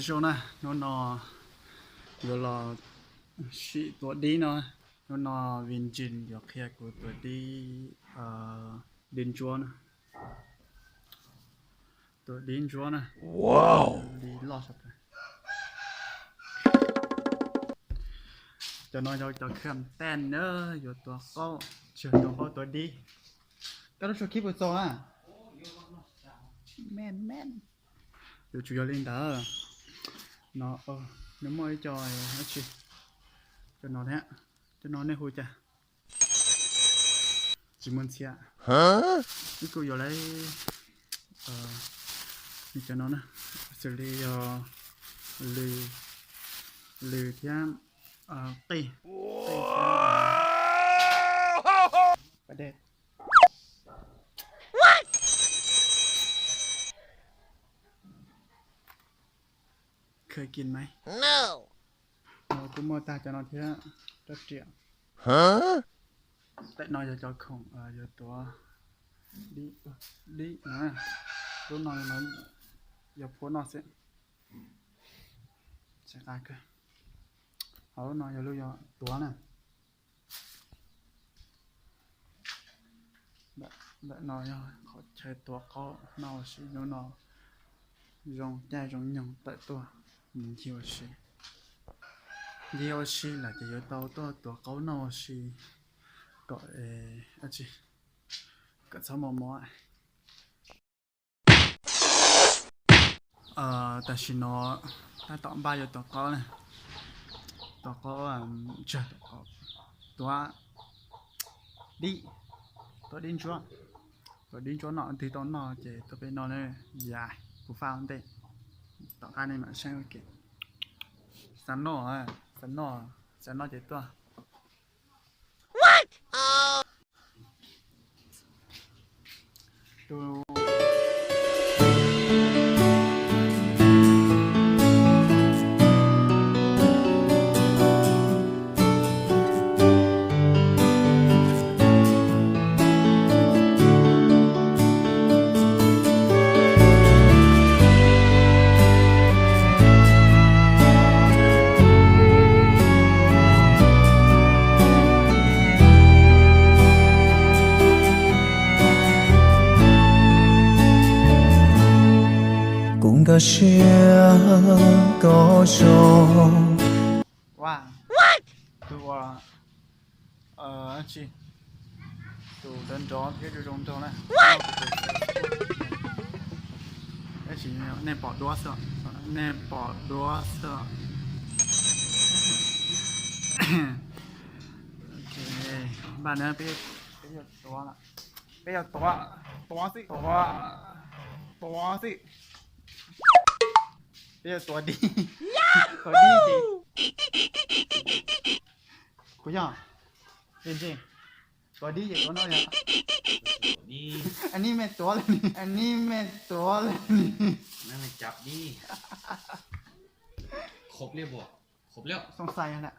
Zoo na, hnub no yuav los sim tuav dib no. Hnub no Vin Jin yuav qhia kuv tuav dib, dib ntsuab na. Tuav dib ntsuab na. Dib loj sab plaws. Cov no yog cov kham taj na, yuav tuav qaub, tsis yog tuav qaub, tuav dib. Koj lub tsho khib puas txaus na? Yuav tsum yog li ntawd. No, nws muaj ib co dab tsi, cov no thiab. Cov no nej hu cas? Tsis muaj ntxhiab. Ib kuj yuav lawm. Cov no na, xws li yog lws, lws thiab qij, qij thiab pas dej. Khawb kis mas, kuv muaj tag cov no thiab rab riam. Tam no yog cov khoom yuav tuav dib, dib na. Lub no yog phuab noj xwb. Tsis qab kawg. Ho lub no yog lub yuav tuav na. Ntawm no yog qhov chaw tuav qaub noj ua si hnub no. Zoo caij zoo nyoog tawm tuaj ncig ua si. Ncig ua si lawm ces yuav tau tuaj tuav qaub noj ua si kom, kom txhob mos mos. Tam sim no tab tom npaj yuav tuav qaub na. Tuav qaub, tsawg, tuav dib, tuav dib ntsuab. Tuav dib ntsuab noj, twg tau noj ces tuaj peb noj na. Yam kuv faj ua ntej, tom qab nej mam saib ua ke. Xav noj, xav noj, xav noj ces tuaj. Kuv nkag siab koj zoo. Tus uas, tus nrov nrov thiab zoo zoo nraug na. Tab sis nej pom duab xwb, nej pom duab xwb. Npaj na, peb yuav tuav, peb yuav tuav, tuav xwb, tuav, tuav xwb. Peb yuav tuav dib, tuav dib ces, kuv yog, tuav dib ces tuav no yog, anime tuav li, anime tuav li. Xoo xais na,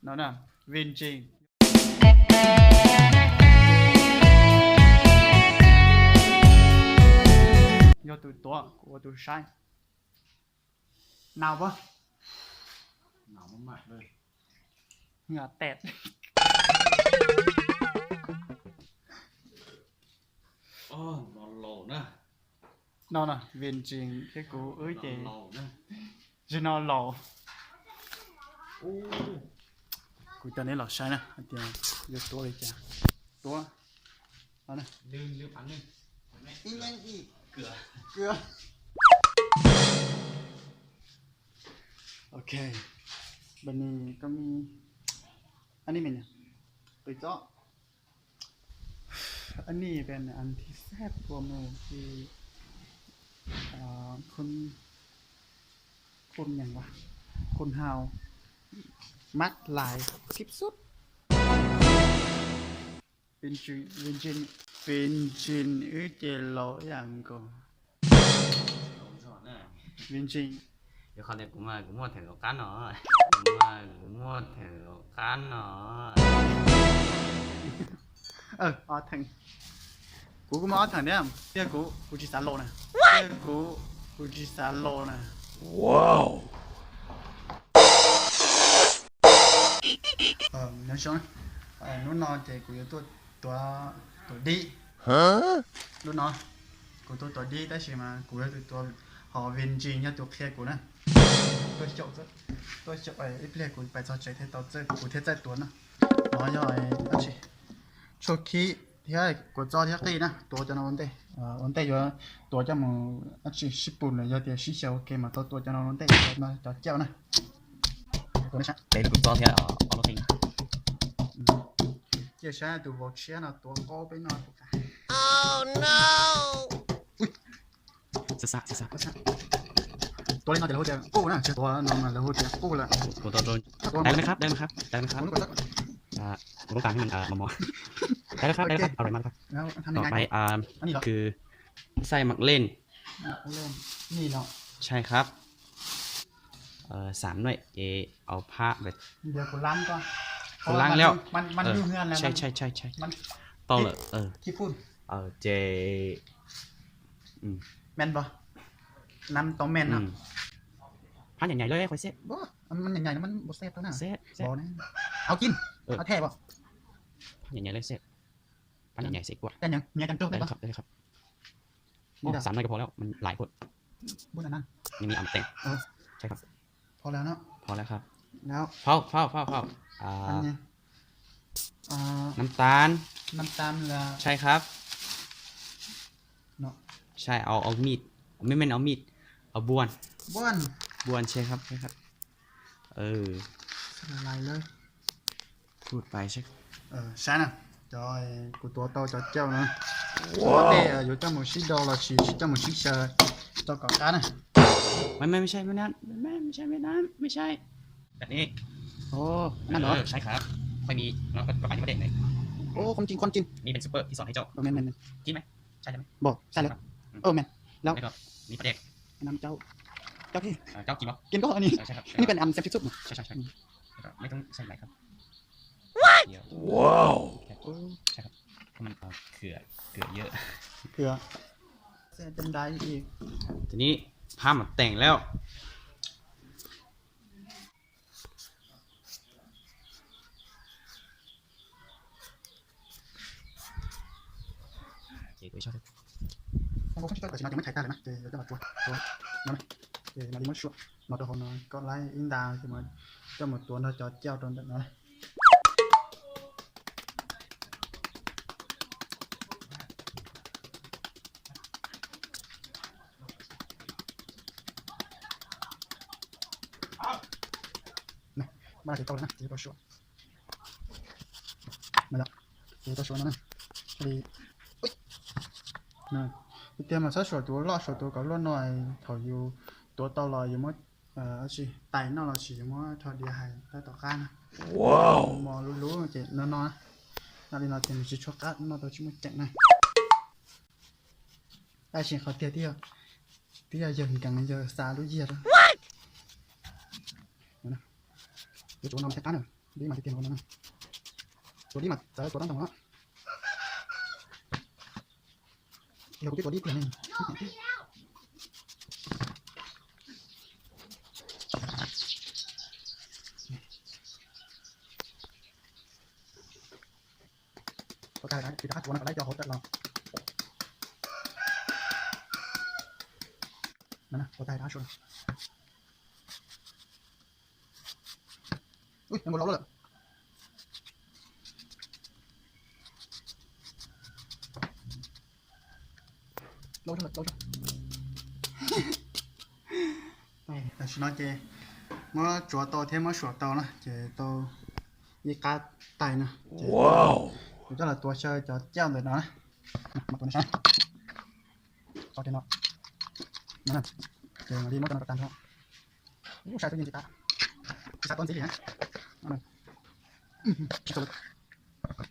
no na, Vin Jin. Yog tus tuav, kuv ua tus saib. Nau pab. Tes. No no, Vin Jin thiab kuv wb ces, zaum no laus. Kuv coj neb los saib na hais tias yuav tuav li cas. Tuav. Ok, bani koj mi, anime, qis txob. Animeเป็นอันที่แซ่บกว่าหมู่ที่ คน คนหยังวะ คนฮาว มักหลายที่สุด Vin Jin, Vin Jin, Vin Jin wb ces laus ib yam nkaus. Vin Jin. Yog qhov tias kuv mas kuv muaj theem laus qab no, kuv mas kuv muaj theem laus qab no. Ob theem, kuv kuj muaj ob theem thiab, tiag kuv, kuv tsis xav laus na, tiag kuv, kuv tsis xav laus na. Wow. Nyob zoo, hnub no ces kuv yuav tuaj tuav, tuav dib. Hnub no kuv tuaj tuav dib tab sis mas kuv yog tus tuav, ho Vin Jin yog tus qhia kuv na. Tuaj xyaum, tuaj xyaum ib pliag kuv pais txog tsev thiaj tau txawj, kuv thiaj txawj tuav na. No yog dab tsi, tshuaj khib thiab kua txob thiab qij na, tuav cov no ua ntej. Ua ntej yuav tuav coj mus dab tsi sib pus los yog tias sib xyaw ua ke mas tau tuav cov no ua ntej, cov cauj na. Tuav kua txob thiab ob lub qij. Cia saib tus vauv tshiab no tuav qaub peb no puas kam. Xav xav xav xav. Tuav li no ces lawv hu tias quj na, tsis tuav no mas lawv hu tias quj lawm. Kuv tuav rau. Đây là máy khắp, đây là máy khắp, đây là máy khắp. Kuvต้องการให้มันเอ่อมอมอ ได้แล้วครับ ได้แล้วครับ อร่อยมากเลยครับ ต่อไปอ่าคือไส้หมากเล่น นี่เนาะ ใช่ครับ เอ่อ สามหน่วย เจเอาผ้าแบบ เดี๋ยวกูล้างก่อน กูล้างแล้ว มันมันอยู่เฮือนแล้ว ใช่ใช่ใช่ใช่ มัน เป่าเลย เออ ขี้ฝุ่น เออ เจ อืม แม่นบ่ น้ำต้องแม่นเนาะ อืม ผ้าใหญ่ๆเลย ค่อยแซ่บ บ่ มันใหญ่ๆแล้วมันบ่แซ่บเท่านั้น แซ่บแซ่บ บ่นะ เอากิน เออ เอาแท้บ่ ผ้าใหญ่ๆเลยแซ่บ ผ้าใหญ่ๆใส่กล้วย ได้ยัง เมียกันโจ้ ได้ ได้ แล้ว ปะ ครับ ได้แล้วครับ นี่ โอ้ ได้ สามหน่วยก็พอแล้ว มันหลายโพด บุญอันนั้น ยังมีอ่ำแต่ง เออ ใช่ครับ พอแล้วเนาะ พอแล้วครับ แล้ว เผาเผาเผาเผาอ่า อันนี้ อ่า น้ำตาล น้ำตาลเหรอ ใช่ครับ เนาะ ใช่ เอา เอามีด ไม่แม่นเอามีด เอาบ้วน บ้วน บ้วน ใช่ครับ ใช่ครับ เออ ละลายเลย พูดไปใช่ Saib na, cov kuv tuav tau cov cauj na, ua ntej yuav coj mus sib daus los sis coj mus sib xyaw rau kom qab na. ไม่ ไม่ ไม่ใช่แบบนั้น ไม่ ไม่ ไม่ใช่แบบนั้น ไม่ใช่ แบบนี้ โอ้ นั่นเหรอ เออ ใช่ครับ ไม่มี แล้วก็กระบะยังไม่ได้เลย โอ้ ความจริง ความจริง นี่เป็นซูเปอร์ที่สอนให้เจ้า เออ แม่น แม่น แม่น กินไหม ใช่ใช่ไหม บอก ใช่แล้ว ครับ อืม เออ แม่น แล้ว แล้วก็มีปลาแดก น้ำเจ้า เจ้าที่ เอ่อ เจ้ากินปะ กินก็อันนี้ เออ ใช่ครับ นี่เป็นอันแซ่บที่สุด ใช่ใช่ใช่ อืม แล้วก็ไม่ต้องใส่หลายครับ เดี๋ยว ว้าว แค่ เออ ใช่ครับ เพราะมัน เอ่อ เกลือ เกลือเยอะ เกลือ เส้นเป็นได้อีก ทีนี้ผ้าหมักแต่งแล้ว Ces kuv ib sab, kuv tsis tau, tam sim no ces muab chais tag lawm na, ces yuav coj los tsuav, tsuav no na, ces mam li muab suam no rau hauv no, koj laib ib nta ces coj mus tuav nrog cov cauj rau ntawm no. Mas ces tau lawm na, ces tau suav. Ces tau suav no na. Li, tiag mas txhob suav tus loj, suav tus kom luaj no, thaum yus tuav tau los yus muab, tsis tais noj los sis yus muab rho diav hais tab tom qab na. Mos lub lub ces no no, noj li no ces nws tsis tshua qab, noj tau tsis muaj ceem na. Tab sis qhov tiag twb yog yawg nkees yawg xa lub yiag rau. Yuav tsum ua no thiaj qab na, dib mas tiag tiag no. Tuav dib mas txawv tuav tau ntoo no. Yog kuv twb tuav dib tiag ne. Ua tag rov qab tsuav no kom lawv cov hauv tawm los. Ua tag rov qab tsuav. Ui, nkaus laus lawm. Tam sim no ces muab tsuav tau thiab muab suam tau na, ces tau ib qab tais na. Ces kuv coj los tuav xyaw cov cauj ntawm no na. Mas tuav no saib. Tso ces no. Ces mam li muab cov no tas tas. Ub, sai tsis tas, tsis xav tuav ntxiv li na.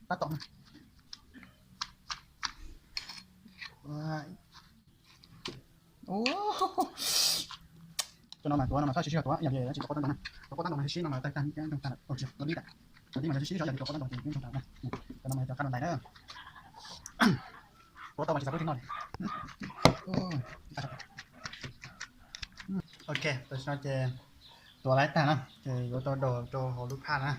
Tab tom. Cov no mas tuav no mas txhob siv sij hawm tuav, yog tias tsis tuav tau ntoo na, tuav tau ntoo mas siv no mas tag tag, tsis tuav dib tas, tuav dib mas yog siv sij hawm, yog tias tuav tau ntoo ces tsis tau na. Cov no mas cov qab ntais na. Tuav tau mas tsis xav tuav tsis no li. Ok, tam sim no ces tuav laib tag na, ces yuav tau daus rau hauv lub phaj na.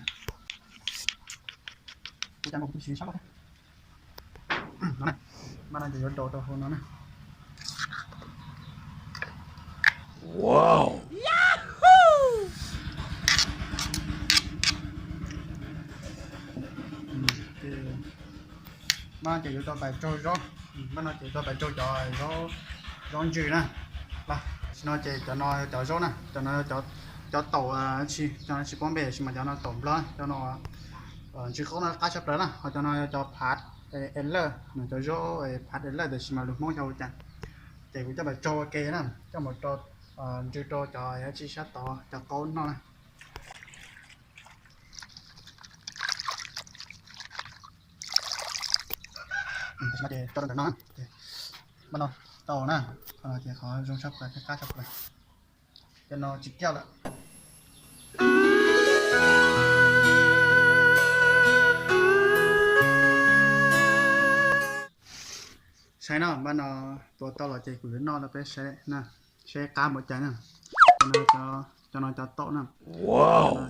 Kuv cov no kuv twb siv sab no. Mas no ces yuav daus rau hauv no na. Mas ces yuav tau pais rau zaub, mas no ces tau pais rau cov zaub ntsws na. Tam sim no ces cov no yog cov zaub na, cov no yog cov taum, tsis, cov no tsis paub npe, tab sis mas cov no taum Nplog, cov no ntsws qaub no qab tshaj plaws na, ho cov no yog cov phav es lawj, cov zaub phav es lawj, tab sis mas lus Hmoob yog ua cas. Ces kuv coj pais rau ua ke na, coj mus rau ntsws rau cov tsis sab tod cov qaub noj na. Tam sim no ces rau ntawm no, mas no tau na, qhov no ces qhov zoo tshaj plaws thiab qab tshaj plaws. Cov no tsis kiaj lawm. Saib no, mas no tuav tau los ces kuv yuav noj rau peb saib na, saib qab npaum cas na. Cov no cov taum na,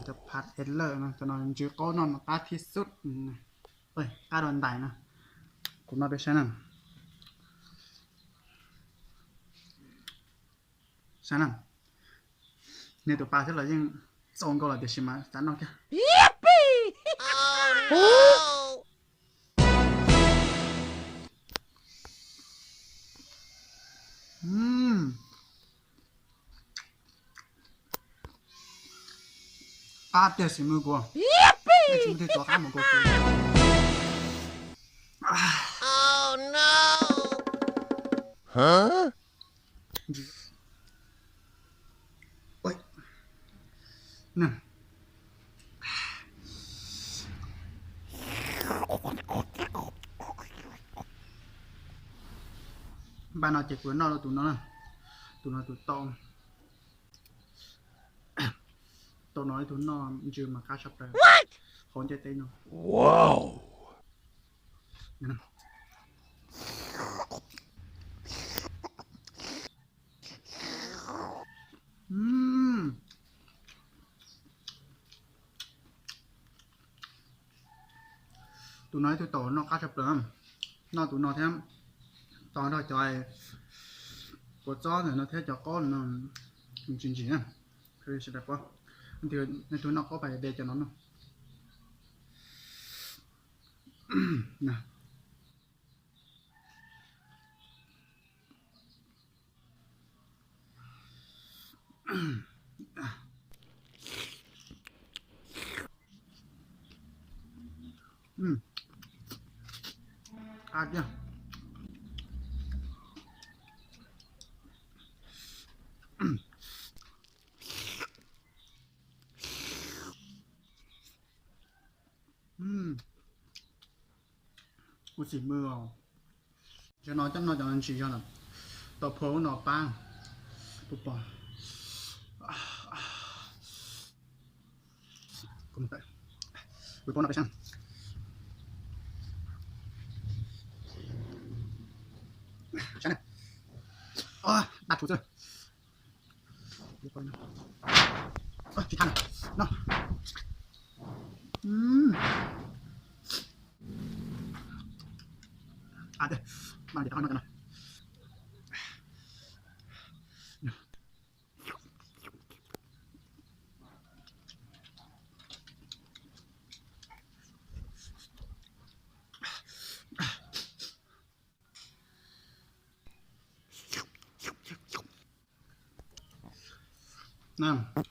cov phav es lawj no, cov no ntsws qaub noj mas qab thib xub. Qab dua ntais na, kuv noj peb saib na. Saib na, niag tus pas thiab los yeej txaus nkaus lawm tiam sis mas xav noj kiag. Qab tiag xim mws kuv, tsis muaj twg tuav qab mus kuv. Npaj no ces kuv noj tus no, tus no tus taum, taum no ib tug noj ntsws mas qab tshaj plaws, hauv ntiaj teb no. Tus no ib tug taum noj qab tshaj plaws, noj tus no thiab, tos nrog cov kua txob ntawm no thiab cov qaub no ntsim ntsim na. Sawv daws paub, tus noj qaub pas de cov no no. Qab tiag. Kuv xim mws os. Cov no coj noj cov no ntsis zog lawm, tau phua lub no pab. Puas pom? Kuv pab no peb saib. Saib na. Daj tshuv xwb. Tsis thaj no.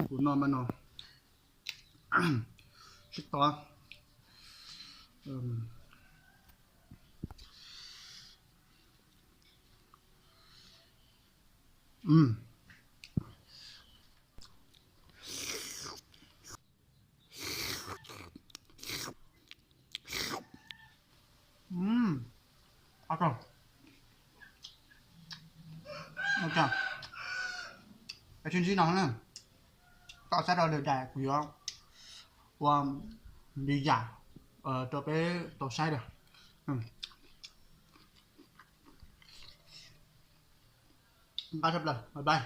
Kuv noj mas no sib tog. Sib ntsib no na, tom sab rau lwm daim kuv yuav ua video rau peb tau saib da. Nqa sab plaws, bye bye.